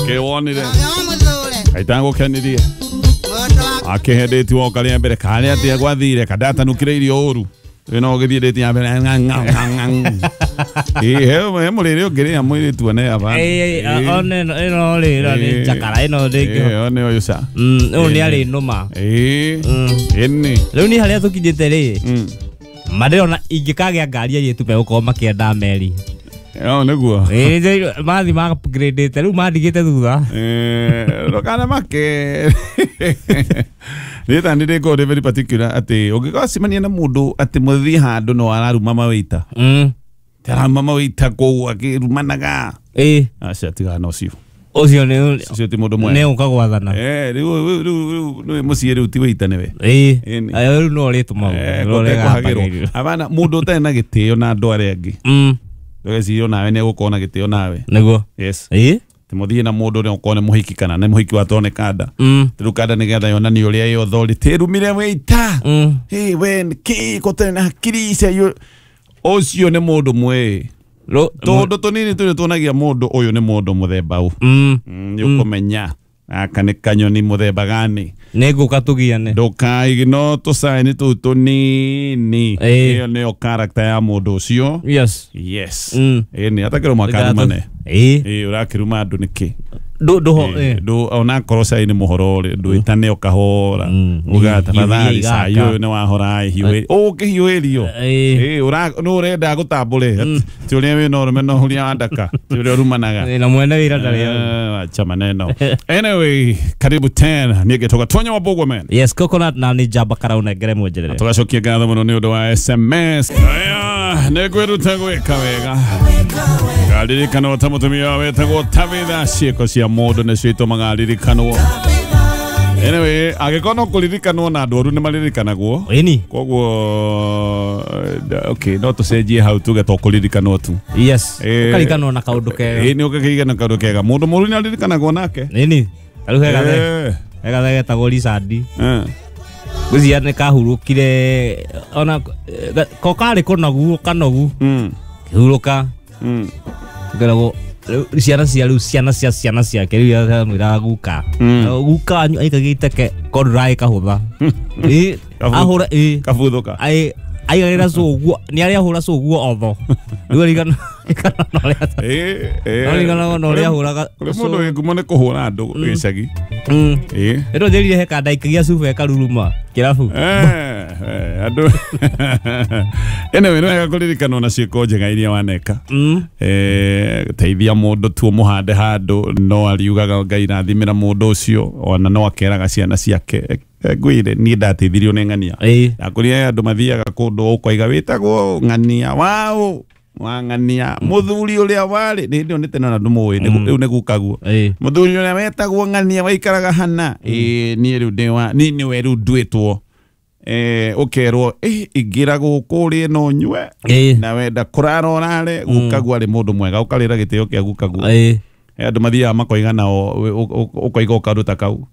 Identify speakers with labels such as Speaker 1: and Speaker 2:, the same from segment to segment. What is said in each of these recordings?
Speaker 1: Kĩwonire aitangukenire akĩhendĩti woka rĩa mbere karĩa atĩa gwathire kandatanukire irio ũru no ũgĩthiĩ ndĩti ya mbere ĩ he mũrĩre ũngĩrĩa mũirĩtu one aba
Speaker 2: one ĩno rĩ ĩno nĩ njakara ĩno ndĩngĩ
Speaker 1: one ũyũ ca
Speaker 2: ũyũ nĩ arĩ nũma
Speaker 1: ĩ ĩnĩ
Speaker 2: rĩu niĩ harĩa tũkinyĩte rĩ mandĩrona ingĩkagĩa ngari airĩtu megũkorwo makĩenda meri.
Speaker 1: Oh, nĩguo
Speaker 2: mathi ma upgradĩte rĩu mandigĩte thutha
Speaker 1: ndũkana make nĩ ndĩkorwo ndĩ very particular atĩ ũngĩgacemania na mũndũ atĩ mũthiĩ handũ no araruma mawĩita araruma mawĩita kũu akĩrumanaga aca tigana na ũcio
Speaker 2: ũcio nĩ
Speaker 1: ũcio ti mũndũ mwega
Speaker 2: nĩ ũka gwathana
Speaker 1: rĩu rĩu nĩ mũciĩ rĩu ti wĩita nĩwe
Speaker 2: rĩu no ũrĩtũmagwo
Speaker 1: abana mũndũ ũtarĩ na gĩtĩo na andũ arĩa angĩ ndũgecirie nawe nĩ egũkorwo na gĩtĩo nawe
Speaker 2: nĩguo
Speaker 1: yes ti mũthiĩ na mũndũ ũrĩa ũkorwo nĩ mũhiki kana nĩ mũhiki watwo nĩ kanda rĩu kanda nĩgetha yonanie ũrĩa ĩ authority ĩrumire wĩita we nĩkĩ gũtarĩ na hakiri icio ũcio nĩ mũndũ mwĩ tũndũ tũnini tũrĩa tuonagia mũndũ ũyũ nĩ mũndũ mũthemba ũ nĩ ũkũmenya gaka nĩ kanyoni mũthemba gani
Speaker 2: nĩ ngũka tũgiane
Speaker 1: ndũkaigno tũcaini tũu tũnini ĩyo nĩyo character ya mũndũ ũcio
Speaker 2: yes
Speaker 1: yes ĩni atakĩrwo makarumane ĩ ũrakĩruma andũ nĩkĩ onakorwo cai nĩ mũhoro rĩ ndwĩtane ũkahora uga tafadhali cai ũyũ nĩ wahora ĩ ũkĩhiũhĩrio nĩ ũrenda gũtambũre ti ũrĩa wĩna ũrũme no ũrĩa wa ndaka ti ũrĩa ũrumanaga
Speaker 2: na mwene wĩra ndarĩ
Speaker 1: acha maneno. Anyway, karibu tena niĩ ngĩtwo Tonya wa Bogwa man.
Speaker 2: Yes, Coconut na nĩ njamba karaunengere mwenjerere
Speaker 1: tũgacokia ngatho mũno nĩ ũndũ wa SMS. Aya nĩ ngwĩruta gwĩka wega ngaririkanwo ta mũtumia wetagwo Tabitha ciĩko cia mũndũ nĩcio itũmaga aririkanwo. Anyway, angĩkorwo no kũririkanwo na andũ oru nĩ maririkanagwo
Speaker 2: ĩni
Speaker 1: koguo okay no tũcenjie hau tuge to kũririkanwo tu.
Speaker 2: Yes, ũkaririkanwo na kaũndũ kega.
Speaker 1: Ĩni ũkakĩigana kaũndũ kega mũndũ mũru nĩ aririkanagwo nake
Speaker 2: ĩni rĩu hegathe getagwo Richard ngwĩciria nĩ kahurũkire ona ko karĩ kũnogu kanogu kĩhurũka ngoragwo ciana cia rĩu ciana cia ciana ciake rĩu amwĩraga guka guka wanyu aikagia iteke ko ndũragĩkahũtha ahũra
Speaker 1: kabuthũka
Speaker 2: aigagĩra cũguo nĩ arĩa ahũra cũguo otho rĩu arigana na ũrĩa ahũraga
Speaker 1: kũrĩ mũndũ wĩ ngumo nĩ kũhũra andũ gĩcagi
Speaker 2: ĩno njĩrire he kanda aikagia cuba ĩkaruruma kĩrabu
Speaker 1: andũ anyway nĩ wega kũririkanwo na ciĩko njega iria waneka teithia mũndũ tu ũmũhande handũ no ariugaga Ngai rathimĩra mũndũ ũcio ona no akeraga ciana ciake ngwĩre niĩ ndateithirio nĩ ng'ania ndakũrire andũ mathiaga kũndũ ũkoiga wĩtagwo ng'ania waũ wa ng'ania mũthuri ũrĩa warĩ nĩ hĩndĩ ĩyo nĩ tene na ndũmũĩ rĩu nĩ gukaguo mũthuri ũrĩa wetagwo ng'ania waikaraga hana niĩ rĩu ndĩ wa niĩ nĩwe rĩu nduĩtwo ũkerwo ingĩra gũkũ ũrĩe no ũnyue na wenda kũrara ũrare gukaguo arĩ mũndũ mwega ũkarĩra gĩtĩo kĩa gukaguo andũ mathiaga makoiga nao ũkoiga ũkaũndũ ta kau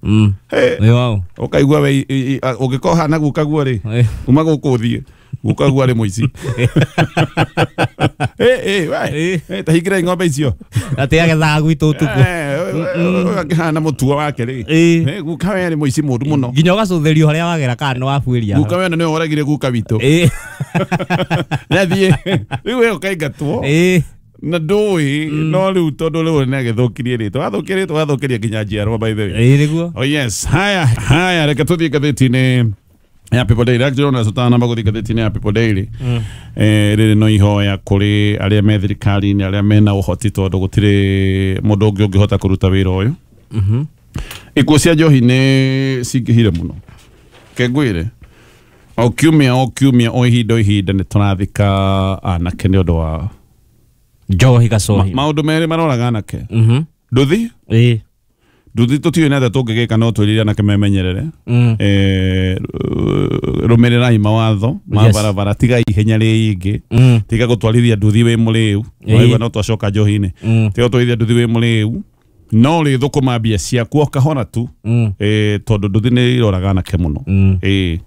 Speaker 1: ũkaigua we ũngĩkorwo hana gukaguo rĩ uma gũkũ ũthiĩ gukaguo arĩ mũici ta hingĩrai ng'ombe icio
Speaker 2: atĩ agethaga gwitũ ũtukũ
Speaker 1: akĩhana mũtuo wake rĩ guka we arĩ mũici mũũru mũno
Speaker 2: nginya ũgacũthĩrio harĩa wagera kana nĩ wabuĩria
Speaker 1: guka we nĩwe woragire guka witũ nĩathiĩ rĩu we ũkaingatwo na ndũĩ no rĩu tondũ rĩu nĩ agĩthũkirie rĩtwa wathũkia rĩtwa wathũkĩria nginya njiarwa by the way
Speaker 2: nĩguo.
Speaker 1: Oh yes, haya haya reke tũthiĩ ngathĩti-inĩ ya People Daily. Actually ona tũtanamba gũthiĩ ngathĩti-inĩ ya People Daily rĩrĩ no ihoya kũrĩ arĩa me thirikari-inĩ arĩa mena ũhoti tondũ gũtirĩ mũndũ ũngĩ ũngĩhota kũruta wĩra ũyũ. Ikuũ cia njohi nĩ cingĩhire mũno kengwĩre o kiumia o kiumia o ihinda o ihinda nĩ tũrathika anake nĩ ũndũ wa
Speaker 2: njohi gacohi
Speaker 1: maũndũ merĩ maroraga anake nduthi nduthi tũtiũĩ nĩ atĩa tũngĩgĩka no twĩrire anake memenyerere rũmĩrĩrai mawatho ma barabara tiga ihenya rĩingĩ tiga gũtwarithia nduthi wĩ mũrĩu waigua no twacoka njohi-inĩ tiga gũtwarithia nduthi wĩ mũrĩu no rĩthũkũma mbia ciaku o kahora tu tondũ nduthi nĩ iroraga anake mũno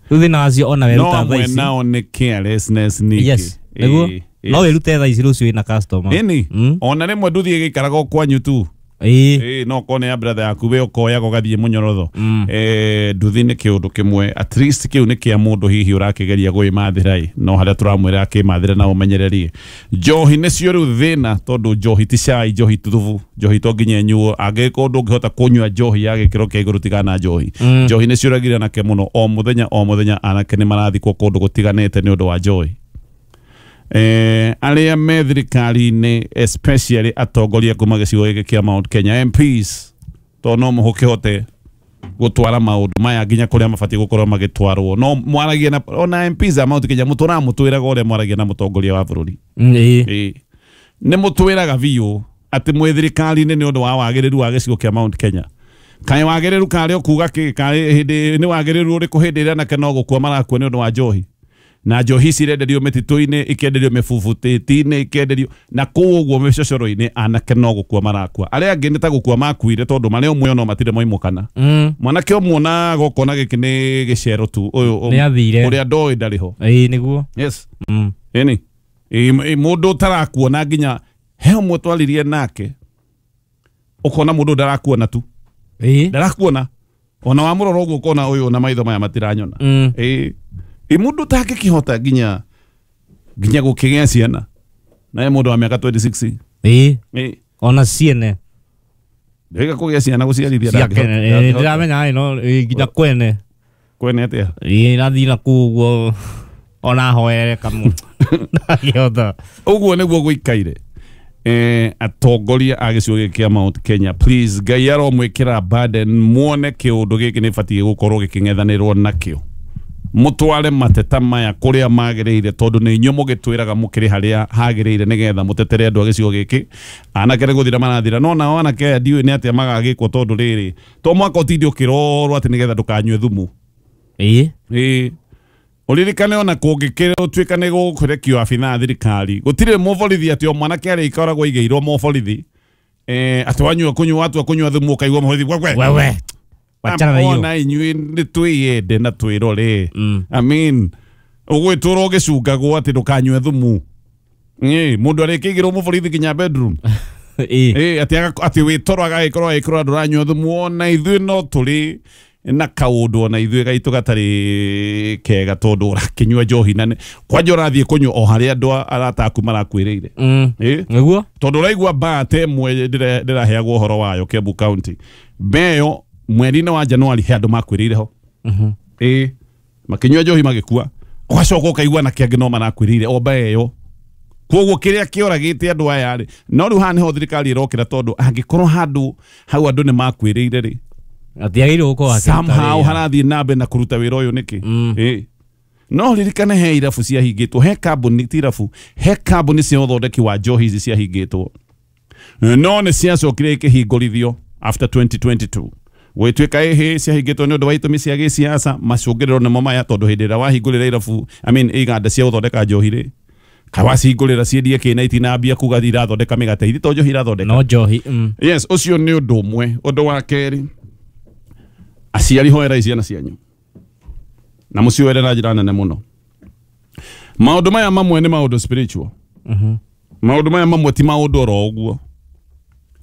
Speaker 2: nduthi nacio ona weruta
Speaker 1: no
Speaker 2: thaa
Speaker 1: amwe
Speaker 2: ici
Speaker 1: nao nĩ carelessness ningĩ
Speaker 2: yes nĩguo no wĩrute thaa ici rũciũ wĩna customer
Speaker 1: ĩni ona rĩmwe nduthi ĩgĩikaraga o kwanyu tu No kone ya brother yaku we ukoyaga ugathie munyorotho. Nduthi nĩ kĩũndũ kĩmwe at least kĩu nĩ kĩa mũndũ hihi ũrakĩgeria gwĩmathĩra ĩ no harĩa tũramwĩra akĩmathĩra na ũmenyererie. Njohi nĩcio rĩu thĩna tondũ njohi ti cai, njohi ti thubu, njohi to nginya ĩnyuo. Angĩkorwo ndũngĩhota kũnyua njohi ya gĩkĩro kĩa igũrũ tigana njohi. Njohi nĩcio ũragire anake mũno o mũthenya o mũthenya anake nĩ marathikwo kũndũ gũtiganĩte nĩ ũndũ wa njohi. Arĩa me thirikari-inĩ especially atongoria kuma gĩcigo gĩkĩ kĩa Mount Kenya MPs to no mũhũkĩhote gũtwara maũndũ maya nginya kũrĩa mabatiĩ gũkorwo magĩtwarwo. No mwaragie na ona MPs a Mount Kenya mũtũraga mũtwĩraga ũrĩa mwaragia na mũtongoria wa bũrũri. Nĩ mũtwĩraga biũ atĩ mwĩ thirikari-inĩ nĩ ũndũ wa wagĩrĩru wa gĩcigo kĩa Mount Kenya. Kaĩ wagĩrĩru karĩ o kuga kĩ kaĩ hĩndĩ nĩ wagĩrĩru ũrĩkũ hĩndĩ ĩrĩa anake no gũkua marakua nĩ ũndũ wa njohi. Na njohi cirenderio mĩtitũ-inĩ ikenderio mĩbubutĩti-inĩ ikenderio na kũu ũguo mĩcocoro-inĩ anake no gũkua marakua. Arĩa angĩ nĩ ta gũkua makuire tondũ marĩ o muoyo no matirĩ moimũkana. Mwanake ũmuonaga ũkona gĩkĩ nĩ gĩcero tu ũyũ ũrĩa ndoĩ ndarĩ ho.
Speaker 2: Nĩguo.
Speaker 1: Yes. Ĩni mũndũ ũtarakuona nginya he ũmwe twaririe nake ũkona mũndũ ndarakuona tu. Ndarakuona ona wamũrora ũguo ũkona ũyũ na maitho maya matiranyona. Mũndũ ũtangĩkĩhota nginya gũkĩgĩa ciana na mũndũ wa mĩaka 26.
Speaker 2: Ona ciene
Speaker 1: ndĩga kũgĩa ciana gũciarithia
Speaker 2: ndĩramenya no nginya kwene
Speaker 1: kwene atĩa
Speaker 2: ĩrathiĩ na kũu ũguo ona hoere kamwe ndangĩhota.
Speaker 1: Ũguo nĩguo gũikaire. Atongoria a gĩcigo gĩkĩ kĩa Mount Kenya please Ngai aromwĩkĩra burden muone kĩũndũ gĩkĩ nĩ batiĩ gũkorwo gĩkĩng'ethanĩrwo nakĩo. Mutware mateta maya kuria magĩrĩire tondũ nĩ inyuĩ mũgĩtwĩraga mũkĩrĩ harĩa hagĩrĩire nĩgetha mũtetere andũ a gĩcigo gĩkĩ. Anake nĩ gũthira marathira no nao anake aya ndiũĩ nĩ atĩa magagĩkwo tondũ rĩrĩ to mwaka ũtinde ũkĩrorwo atĩ nĩgetha ndũkanyue thumu. Ũririkane ona kũngĩtuĩka nĩ gũkũrekio abithaa thirikari gũtirĩ mũborithi atĩ o mwanake arĩa ikoragwo aigĩirwo mũborithi atĩ wanyua kũnyua watua kũnyua thumu ũkaigua mũborithi wewe
Speaker 2: wachana na hiyo.
Speaker 1: Ona inyuĩ nĩ twĩyende na twĩrore. I mean ũgwĩtũra ũgĩcungagwo atĩ ndũkanyue thumu. Mũndũ arĩkĩigĩrwo mũborithi nginya bedroom. Atĩ wĩtoro agagĩkorwo agĩkorwo ndũranyua thumu. Ona ithuĩ no tũrĩ na kaũndũ ona ithuĩ gaitũ gatarĩ kega tondũ ũrakĩnyua njohi na kwanja ũrathiĩ kũnyua o harĩa andũ arata aku marakwĩrĩire.
Speaker 2: Nĩguo
Speaker 1: tondũ ũraigua baa ta ĩmwe ndĩraheagwo ũhoro wayo Kiambu County mbeyo mweri-inĩ wa Januari he andũ makwĩrĩire ho. Makĩnyua njohi magĩkua ũgacoka ũkaigua na kĩangĩ no marakwĩrĩire o mbaa ĩyo. Koguo kĩrĩa kĩoragĩte andũ aya rĩ no rĩu haha nĩho thirikari ĩrokĩra tondũ angĩkorwo handũ hau andũ nĩ makwĩrĩire rĩ
Speaker 2: atiagĩrĩirwo gũkorwo akĩruta
Speaker 1: somehow harathiĩ na mbere na kũruta wĩra ũyũ nĩkĩ. No ririkane he irabu ciahingĩtwo, he kambuni ti irabu, he kambuni cia ũthondeki wa njohi ici ciahingĩtwo no nĩ ciacokire ikĩhingũrithio after 2022 gwĩtuĩka ĩhĩ ciahingĩtwo nĩ ũndũ wa itũmi cia gĩsiasa. Macũngĩrĩro nĩmo maya tondũ hĩndĩ ĩrĩa wahingũrĩra irabu I mean iganda cia gũthondeka njohi rĩ kawacihingũrĩra ciendie kĩna itinambia kuga irathondeka mĩgate ithi to njohi irathondeka
Speaker 2: no njohi.
Speaker 1: Yes, ũcio nĩ ũndũ ũmwe. Ũndũ wa kerĩ, aciari hoerai ciana cianyu na mũcioere na njĩra nene mũno. Maũndũ maya mamwe nĩ maũndũ spiritual. Maũndũ maya mamwe ti maũndũ oro ũguo,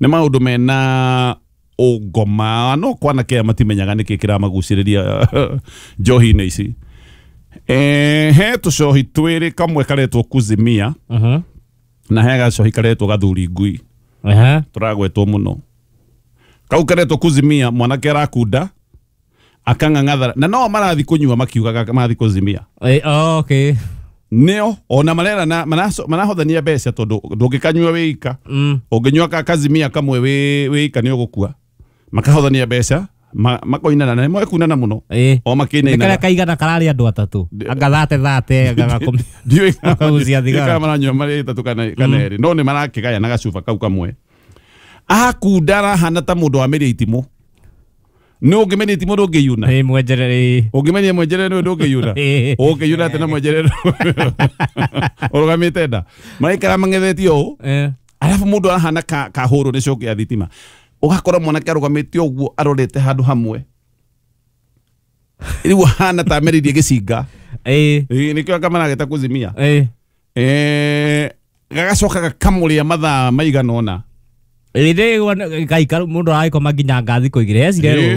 Speaker 1: nĩ maũndũ mena ũngoma no kwanake aya matimenyaga nĩkĩ kĩramagucĩrĩria njohi-inĩ ici. He tũcohi twĩrĩ, kamwe karetwo kuzimia na he gacohi karetwo gathuri ngui. Tũragwetwo mũno. Kau karetwo kuzimia mwanake arakunda akang'ang'athara na no marathi kũnyua makiugaga marathi kuzimia.
Speaker 2: Okay.
Speaker 1: Nĩo ona marera na marahothania mbeca tondũ ndũngĩkanyua wĩika. Ũngĩnyua kazimia kamwe wĩika nĩ ũgũkua. Makahothania mbeca makoinana na nĩmekunana mũno o makĩinainaga.
Speaker 2: Nĩ karĩa kaigana kararĩ andũ atatũ anga thate thate anga gakũmi
Speaker 1: ndiũĩ
Speaker 2: makagucia thigara
Speaker 1: kana maranyua marĩ atatũ kana erĩ no nĩ marakĩgaya na gacuba kau kamwe. Akunda arahana ta mũndũ wamĩria itimũ. Nĩ ũngĩmeria itimũ ndũngĩyuna.
Speaker 2: Mwenjerere.
Speaker 1: Ũngĩmeria mwenjerere nĩ ndũngĩyuna. Ũngĩyuna atĩ na mwenjerere ũrũgamĩte nda. Maraikara mang'ethetie ũũ. Arabu mũndũ arahana kahũrwo nĩ coki ya thitima. Ũgakora mwanake arũgamĩte ũguo arorete handũ hamwe. Rĩu ahana ta ameririe gĩcinga. Nĩkĩo anga maragĩta kuzimia. Gagacoka gakamũrĩa mathaa maigana ũna.
Speaker 2: Ĩrĩ gaikaro mũndũ aragĩkoma nginya ngathi kũigĩra ecire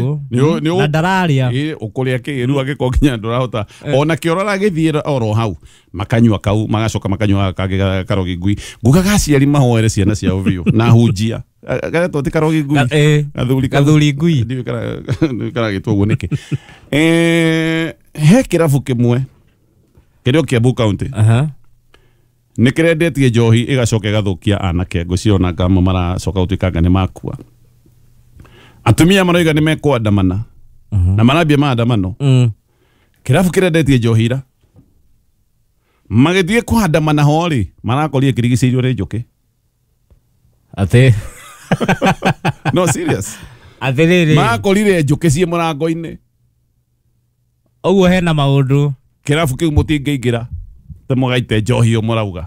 Speaker 2: na ndararia.
Speaker 1: Ĩ ũkũrĩa kĩ rĩu angĩkorwo nginya ndũrahota ona kĩoro aragĩthiĩ oro hau makanyua kau magacoka makanyua kangĩ karogi ngui. Ngugaga aciari mahoere ciana ciao biũ na hunjia. Garetwo ti karogi ngui. Gathuri
Speaker 2: ngui.
Speaker 1: Ndiũĩ karagĩtwo ũguo nĩkĩ. He kĩrabu kĩmwe kĩrĩa Kiambu County. Nĩ kĩrendetie njohi ĩgacoka ĩgathũkia anake ngũciona ngamwe maracoka gũtuĩkanga nĩ makua. Atumia maroiga nĩ mekũandamana na marambia maandamano. Kĩrabu kĩrendetie njohi ira magĩthiĩ kũandamana ho rĩ marakorire kĩrigicĩirio nĩ njũkĩ.
Speaker 2: Atĩ
Speaker 1: no serious.
Speaker 2: Atĩrĩrĩ
Speaker 1: marakorire njũkĩ ciĩ mũrango-inĩ.
Speaker 2: Ũguo hena maũndũ.
Speaker 1: Kĩrabu kĩu mũtingĩingĩra mũgaite njohi ĩyo mũrauga.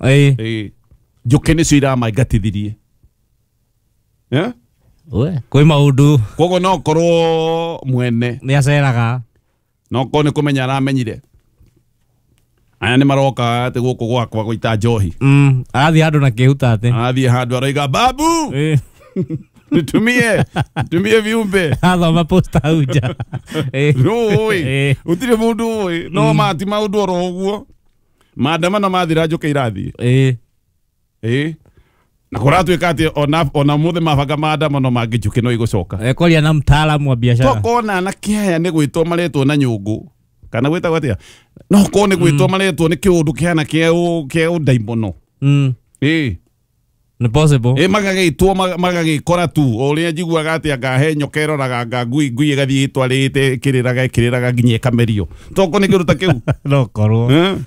Speaker 1: Njũkĩ nĩcio iramaingatithirie.
Speaker 2: Kwĩ maũndũ.
Speaker 1: Koguo no korwo mwene
Speaker 2: nĩ aceraga.
Speaker 1: No korwo nĩ kũmenya aramenyire aya nĩ maroka atĩ gũkũ gwakwa gũita njohi.
Speaker 2: Arathiĩ handũ na kĩhuta atĩ.
Speaker 1: Arathiĩ handũ aroiga babu nitumie viumbe.
Speaker 2: Athoma posta hau nja.
Speaker 1: Nũĩ gũtirĩ mũndũ ũĩ no mati maũndũ oro ũguo. Maandamano mathira njũkĩ irathiĩ. Na kũratuĩka atĩ ona mũthĩ mabanga maandamano mangĩ njũkĩ no igũcoka.
Speaker 2: Kwaria na mtaalamu wa biashara.
Speaker 1: Tokona anake aya nĩ gwĩtwo maretwo na nyũngũ kana gwĩtagwo atĩa? No korwo nĩ gwĩtwo maretwo nĩ kĩũndũ kĩhana kĩa ũndaimono.
Speaker 2: Nĩ possible.
Speaker 1: Magagĩtwo magagĩkora tu o ũrĩa njiguaga atĩ anga he nyoka ĩroraga anga ngui ngui ĩgathiĩ ĩtwarĩte ĩkĩrĩraga nginya ĩkamerio. Tokorwo nĩ kĩũndũ ta kĩu.
Speaker 2: No korwo.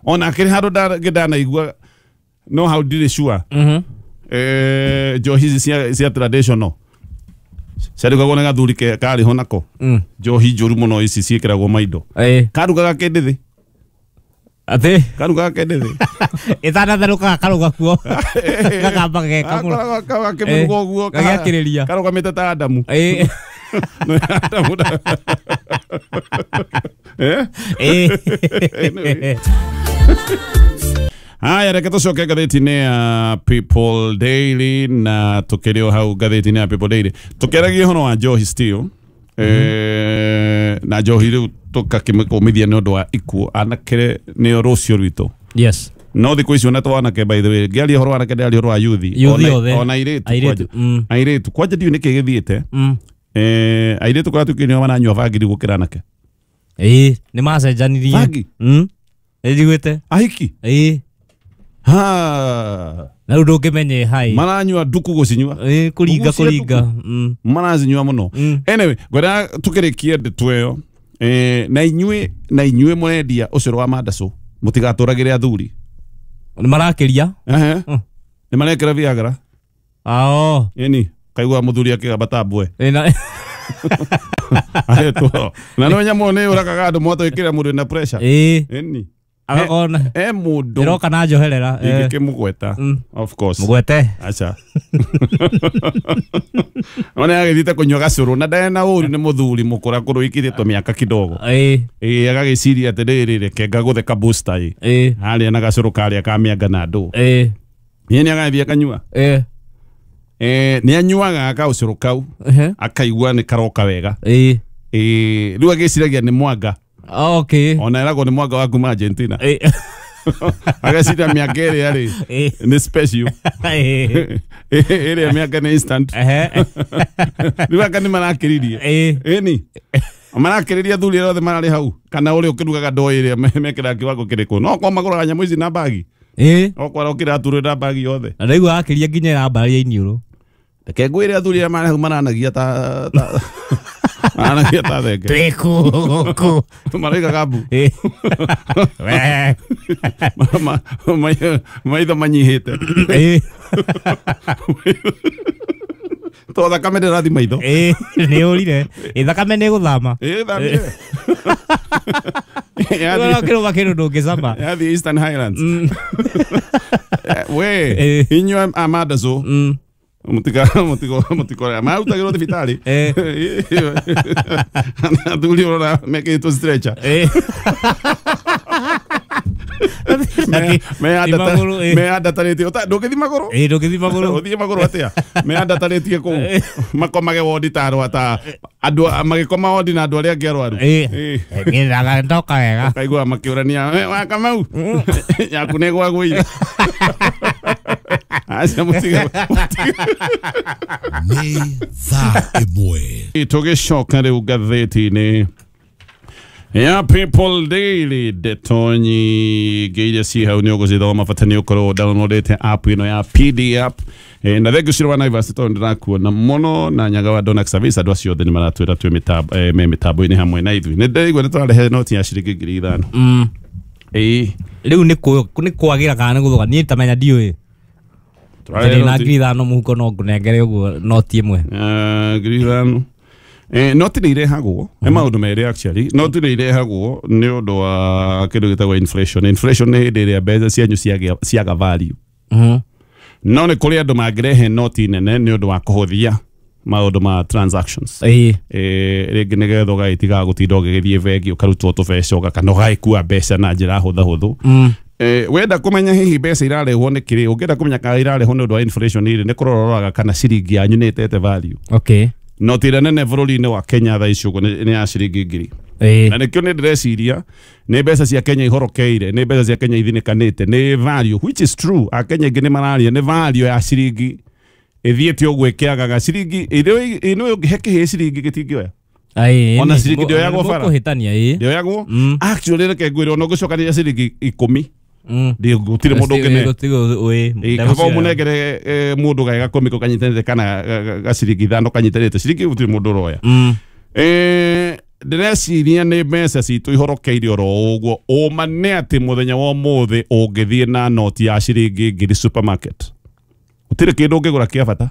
Speaker 1: Ona kĩrĩ handũ ndanaigua no hau ndirĩ sure. Njohi ici cia traditional ciarugagwo nĩ gathuri karĩ ho nako. Njohi njũru mũno ici ciĩkĩragwo maindo. Karugaga kĩndĩ thĩ.
Speaker 2: Atĩ
Speaker 1: karugaga kĩndĩ thĩ.
Speaker 2: Ĩtanatherũka gakaruga kuo. Gakamba gekamũra.
Speaker 1: Gakĩmũruga ũguo.
Speaker 2: Gagĩakĩrĩria.
Speaker 1: Karũgamĩte ta Adamu. Adamu. Haya, reke tũcoke ngathĩti-inĩ ya People Daily na tũkĩrĩ o hau ngathĩti-inĩ ya People Daily tũkĩaragia ũhoro wa njohi still. Na njohi rĩu tũkakĩmĩkũmithia nĩ ũndũ wa ikuũ anake nĩo rũciũ rwitũ.
Speaker 2: Yes.
Speaker 1: No thikũ ici ona twanake by the way ngĩaria ũhoro wa anake ndĩraria ũhoro wa yuthi ona airĩtu. Airĩtu kwanja ndiũĩ nĩkĩ gĩthiĩte. Airĩtu kũratuĩkire nĩo maranyua bangiri gũkĩra anake.
Speaker 2: Nĩ macenjanirie.
Speaker 1: Bangi?
Speaker 2: Nĩnjiguĩte.
Speaker 1: Ahiki? Ha.
Speaker 2: Na rĩu ndũngĩmenya hai.
Speaker 1: Maranyua nduku gũcinyua.
Speaker 2: Kũringa.
Speaker 1: Maracinyua mũno. Anyway, ngwenda tũkĩrĩkie ndeto ĩyo. Na inyuĩ mũrendia ũcũrũ wa mandacũ mũtigatũragĩre athuri.
Speaker 2: Nĩ marakĩria.
Speaker 1: Nĩ marekĩra Viagra. Ĩni kaigua mũthuri akĩgamba ta mbwe. Ahetwo. Na no nyamũ nĩ ũragaga andũ mwatwĩkĩra mũndũ na pressure. Ĩni.
Speaker 2: Agakona.
Speaker 1: Mũndũ.
Speaker 2: Ĩroka na njoherera.
Speaker 1: Ingĩkĩmũgweta. Of course.
Speaker 2: Mũgwete.
Speaker 1: Aca. Ona agĩthiĩte kũnyua gacũrũ na ndarĩ na ũru nĩ mũthuri mũkũrakũrũ ikirĩtwo mĩaka kidogo. Agagĩciria atĩrĩrĩ reke ngagũthe ka booster ĩ. Harĩa na gacũrũ karĩa ka mĩanga na ndũ. Niĩ nĩ agathiĩ akanyua. Nĩ anyuaga kaũcũrũ kau akaigua nĩ karoka wega. Rĩu agĩciragia nĩ mwanga.
Speaker 2: Okay.
Speaker 1: Ona ĩragwo nĩ mwanga wa kuma Argentina. Ageciria mĩanga ĩrĩa rĩ nĩ special. Ĩrĩa mĩanga nĩ instant. Rĩu anga nĩ marakĩririe. Ĩni. Marakĩrĩria athuri arĩa othe mararĩ hau kana ũrĩa ũkĩrugaga ndoo ĩrĩa mekĩraga kĩwango kĩrĩkũ. No korwo magũraga nyamũ ici na mbagi. Okorwo ũkĩraturĩra mbagi yothe.
Speaker 2: Na ndaigua akĩria nginya ĩrambararia iniũrũ.
Speaker 1: Reke ngwĩre athuri arĩa marĩ hau maranagia ta maranagia ta thenge.
Speaker 2: Twĩkũ.
Speaker 1: Maraiga gambu. Maitho manyihĩte. To thakame ndĩrathi maitho.
Speaker 2: Nĩ ũrire. Thakame nĩ ĩgũthama.
Speaker 1: Thamire.
Speaker 2: Kĩrũma kĩndũ ndũngĩcama.
Speaker 1: Yathi Eastern Highlands. We inyuĩ a mandacũ Mutikora marutagĩrwo thibitarĩ. Athuri ũrora mekĩrĩtwo stretcher. Meandatarĩtie ndũngĩthiĩ magũrũ.
Speaker 2: Ĩĩ ndũngĩthiĩ magũrũ.
Speaker 1: Ũthiĩ magũrũ atĩa? Meandatarĩtie kũu makomage wondi ta arwa ta andũ magĩkoma wondi na andũ arĩa angĩ arwaru.
Speaker 2: Ĩĩ. Ndoka ndoka wega.
Speaker 1: Kaigua makĩũrania wa Kamau yaku nĩ gwagũire. Aca mũtige.
Speaker 3: Nĩ thaa 1.
Speaker 1: Tũgĩcoka rĩu ngathĩti-inĩ ya People Daily, ndeto nyingĩ iria ciĩ hau nĩ ũgũcithoma, bata nĩ ũkorwo downloadĩte app ĩno ya PD app. Na thengiũ Ciro wa Naivas tondũ ndĩrakuona mũno na Nyaga wa Donax Service, andũ acio othe nĩ maratwĩra twĩ mĩtambo me mĩtambo-inĩ hamwe na ithuĩ. Nĩ ndĩraigua nĩ tũrarehe noti ya ciringi 5,000. Ĩĩ
Speaker 2: Rĩu nĩ kwagĩra kana nĩ gũthũka niĩ tamenya ndiũĩ.
Speaker 1: Tũrarehe
Speaker 2: na
Speaker 1: noti
Speaker 2: 5,000 mũhuko no ngũnengere ũguo noti ĩmwe.
Speaker 1: 5,000. Noti nĩ irehagwo nĩ maũndũ merĩ actually. Noti nĩ irehagwo nĩ ũndũ wa kĩndũ gĩtagwo inflation. Inflation nĩ hĩndĩ ĩrĩa mbeca cianyu ciaga value. No nĩ kũrĩ andũ mangĩrehe noti nene nĩ ũndũ wa kũhũthia maũndũ ma transactions. Rĩngĩ nĩgetha ũgagĩtiga gũtinda ũgĩgĩthiĩ bengi ũkarutwo tũbeca ũga kana ũgagĩkua mbeca na njĩra hũthahũthũ. Wenda kũmenya hihi mbeca irarehwo nĩ kĩrĩ, ũngĩenda kũmenya kana irarehwo nĩ ũndũ wa inflation rĩ, nĩ kũrora ũroraga kana ciringi yanyu nĩ ĩtete value.
Speaker 2: Okay.
Speaker 1: Noti ĩrĩa nene bũrũri-inĩ wa Kenya thaa ici ũguo nĩ ya ciringi 1,000. Na nĩkĩo nĩ ndĩreciria nĩ mbeca cia Kenya ihorokeire, nĩ mbeca cia Kenya ithinĩkanĩte, nĩ value, which is true. Akenya aingĩ nĩ mararia nĩ value ya ciringi ĩthiĩte ũguo ĩkĩagaga. Ciringi ĩno ũngĩhe kĩhĩĩ ciringi gĩtingĩoya. Ona ciringi ndĩoyagwo bara. Ndĩoyagwo. Actually reke ngwĩre ona ũngĩcokanĩrĩria ciringi 10 gũtirĩ mũndũ ũngĩne. Kaba ũmũnengere mũndũ gae gakũmi kau kanyitanĩte kana gaciringi 5 kanyitanĩte ciringi gũtirĩ mũndũ ũroya. Ndĩreciria nĩ mbeca citũ ihorokeire oro ũguo. Ũma nĩ atĩ mũthenya wa ũmũthĩ ũngĩthiĩ na noti ya ciringi 1,000 supermarket gũtirĩ kĩndũ ũngĩgũra kĩa bata.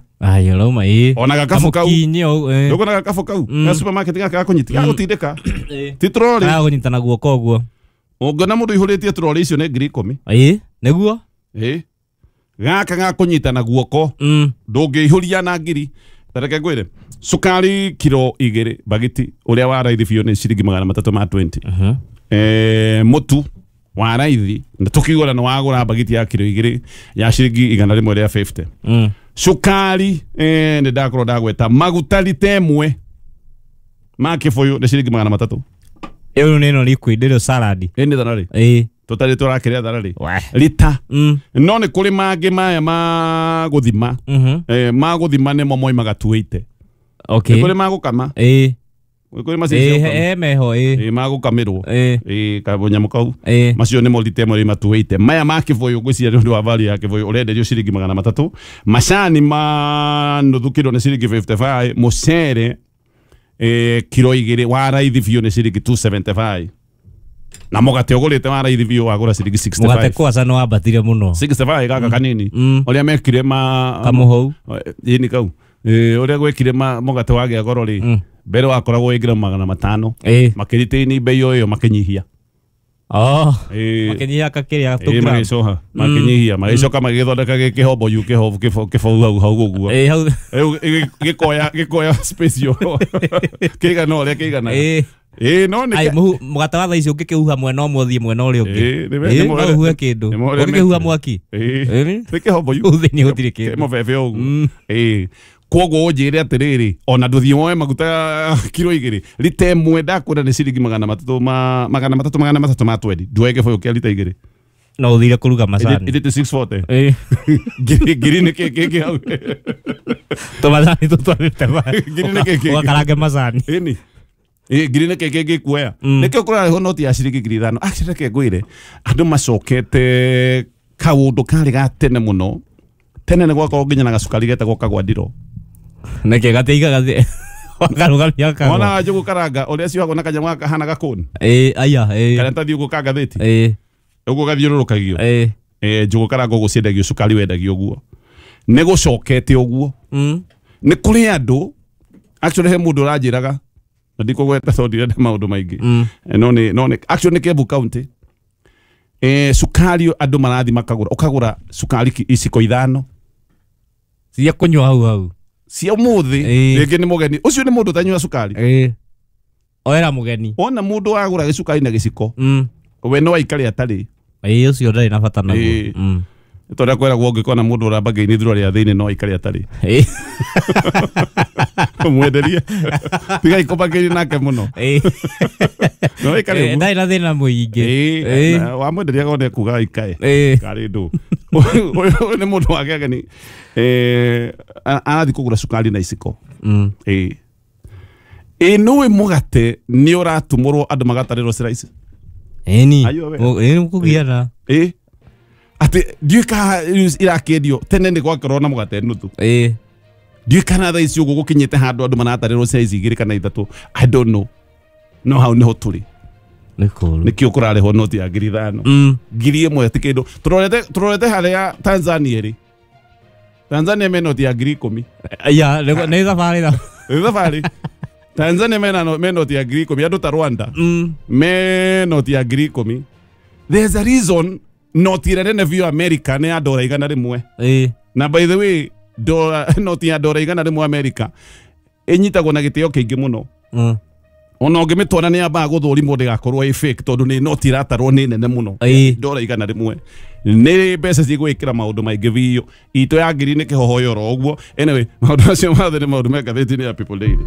Speaker 1: Ona gakabu kau ndũkuona gakabu kau ga supermarket gaka gakũnyita gagũtindĩka ti troli
Speaker 2: gagũnyita na guoko ũguo.
Speaker 1: Ũngĩona mũndũ ihũrĩtie troli icio nĩ 10,000.
Speaker 2: Ĩĩ nĩguo.
Speaker 1: Ĩĩ gaka gakũnyita na guoko ndũngĩihũria na 1,000. Ta reke ngwĩre cukari kiro 2 bagiti ũrĩa wa raithi biũ nĩ ciringi 320. Mũtu wa raithi na tũkĩgũra nĩ wagũra bagiti ya kiro 2 ya ciringi 150. Cukari nĩ ndakorwo ndagweta maguta rita 1 ma kĩbũyũ nĩ ciringi 300.
Speaker 2: Ĩyo nĩ ĩno liquid ĩyo salad.
Speaker 1: Ĩĩ nĩ thararĩ.
Speaker 2: Ĩĩ
Speaker 1: tũtarĩ tũrakĩrĩa thararĩ rita. No nĩ kũrĩ mangĩ maya ma gũthima. Ma gũthima nĩmo moimaga 280.
Speaker 2: Okay.
Speaker 1: Nĩ kũrĩ ma gũkama.
Speaker 2: Ĩĩ
Speaker 1: Nĩ kũrĩ macio cia gũkama.
Speaker 2: Ĩĩ meho ĩĩ.
Speaker 1: Ĩĩ ma gũkamĩrwo.
Speaker 2: Ĩĩ
Speaker 1: kabũnyamũ kau. Macio nĩmo rita 1 rĩma 280. Maya ma kĩbũyũ ngwĩciria nĩ ũndũ wa value ya kĩbũyũ ũrenderio ciringi 300. Macani ma nuthu kiro nĩ ciringi 55. Mũcere kiro 2 wa raithi biũ nĩ ciringi 275. Na mũgate ũgũrĩte wa raithi biũ wagũra ciringi 65.
Speaker 2: Mũgate kwaca nĩ wambatire mũno.
Speaker 1: 65 gaka kanini. Ũrĩa mekire ma
Speaker 2: kamũhou.
Speaker 1: Ĩni kau. Ũrĩa gwekire ma mũgate wagĩa goro rĩ mbere wakoragwo wĩ gramu 500. Makĩritĩini bei o ĩyo makĩnyihia.
Speaker 2: Makĩnyihia kakĩrĩa tũ gram.
Speaker 1: Magĩcoha makĩnyihia magĩcoka magĩthondeka gĩkĩhombo yu kĩbou hau hau ũguo.
Speaker 2: Hau
Speaker 1: gĩkoya space yo. Kĩigana ũrĩa kĩiganaga. Ĩĩ no nĩ
Speaker 2: mũgate wa thaa ici ũngĩkĩhuha mwena ũmwe ũthiĩ mwena ũrĩa ũngĩ.
Speaker 1: Ĩĩ
Speaker 2: no ũhuhe kĩndũ. Ũngĩkĩhuha mwaki.
Speaker 1: Ĩĩ nĩ kĩhombo yu.
Speaker 2: Kũu thĩinĩ gũtirĩ kĩndũ.
Speaker 1: Mũbebe ũguo. Ĩĩ koguo ũnjĩre atĩrĩrĩ ona ndũthiĩ woe maguta kiro 2 rita 1 ndakwĩra nĩ ciringi 300 ma 300 ma 20 nduoe kĩbũyũ kĩa rita 2.
Speaker 2: No ũthire kũruga macani.
Speaker 1: Ĩrĩte 640.
Speaker 2: Ĩĩ
Speaker 1: ngiri nĩ kĩ kĩngĩ hau.
Speaker 2: Tũmacani tũtwarĩte
Speaker 1: Ngiri nĩ kĩ kĩngĩ.
Speaker 2: Ũgakarange macani.
Speaker 1: Ĩni. Ngiri nĩ kĩ kĩngĩ kuoya. Nĩkĩo kũrarĩhwo noti ya ciringi 5,000. Actually reke ngwĩre andũ macokete kaũndũ karĩ ga tene mũno. Tene nĩ gwakorwo nginya na gacukari getagwo kagwandiro.
Speaker 2: Nĩkĩ gatĩiga gathĩ wakarugamia kagwa.
Speaker 1: Wona njũgũ karanga ũrĩa ciohagwo na kanyamũ gaka kahana gakũni.
Speaker 2: Ĩĩ aya ĩĩ.
Speaker 1: Kana ta thiũgũ ka ngathĩti.
Speaker 2: Ĩĩ.
Speaker 1: Ũguo gathiũrũrũkagio.
Speaker 2: Ĩĩ.
Speaker 1: Njũgũ karanga ũguo ciendagio cukari wendagio ũguo. Nĩ gũcokete ũguo. Nĩ kũrĩ andũ actually he mũndũ ũranjĩraga na ndikũgweta tondũ ndirenda maũndũ maingĩ. No nĩ actually nĩ Kiambu County. Cukari andũ marathiĩ makagũra ũkagũra cukari iciko 5
Speaker 2: cia kũnyua hau hau.
Speaker 1: Cia ũmũthĩ rĩngĩ nĩ mũgeni ũcio nĩ mũndũ ũtanyua cukari.
Speaker 2: Oera mũgeni.
Speaker 1: Wona mũndũ wagũra gĩcukari na gĩciko we no aikare atarĩ.
Speaker 2: Ĩĩ, ũcio ndarĩ na bata naguo.
Speaker 1: Ĩĩ. Tondũ kwĩragwo ũngĩkona mũndũ ũrambangĩinĩ thurari ya thĩinĩ no aikare atarĩ.
Speaker 2: Ĩĩ.
Speaker 1: Mwenderie. Tigai kũbangĩini nake mũno.
Speaker 2: Ĩĩ.
Speaker 1: No aikare ũguo.
Speaker 2: Ndarĩ na thĩna mũingĩ.
Speaker 1: Ĩĩ,
Speaker 2: Ĩĩ.
Speaker 1: na wamwenderia gone kuga aikae.
Speaker 2: Ĩĩ.
Speaker 1: Karĩ ndũ. Ũyũ nĩ mũndũ wa kĩageni. Arathiĩ kũgũra cukari na iciko. Ĩĩ. Ĩ nĩũĩ mũgate nĩ ũratumũrwo andũ magatarĩrwo slice?
Speaker 2: Ĩni.
Speaker 1: Are you aware?
Speaker 2: Ĩĩ, kũgiana.
Speaker 1: Ĩĩ. Atĩ ndiũĩ kana rĩu irakĩendio tene nĩ gwakorwo na mũgate nuthu.
Speaker 2: Ĩĩ.
Speaker 1: Ndiũĩ kana thaa ici ũguo gũkinyĩte handũ andũ maratarĩrwo size 2 kana 3. I don't know. No hau nĩho tũrĩ.
Speaker 2: Nĩ kũũru.
Speaker 1: Nĩkĩo kũrarĩhwo noti ya 5,000. 1,000 ti kĩndũ. Tũrorete harĩa Tanzania ĩrĩ. Tanzania me noti ya 10,000.
Speaker 2: Ya, nĩ thabarĩ tha.
Speaker 1: Nĩ thabarĩ. Tanzania me noti ya 10,000. Andũ ta Rwanda me noti ya 10,000. There's a reason noti ĩrĩa nene biũ America nĩ ya $100.
Speaker 2: Ĩĩ.
Speaker 1: Na by the way, noti ya $100 America ĩnyitagwo na gĩtĩo kĩingĩ mũno. Ona ũngĩmĩtwara nĩ yambaga gũthũrimwo ndĩgakorwo ĩ fake tondũ nĩ noti ĩratarwo nĩ nene mũno. $100. Nĩ mbeca cigwĩkĩra maũndũ maingĩ biũ. Itũ ya 1,000 nĩ kĩhohoyo oro ũguo. Anyway, maũndũ macio mothe nĩ maũndũ me ngathĩti-inĩ ya People Daily.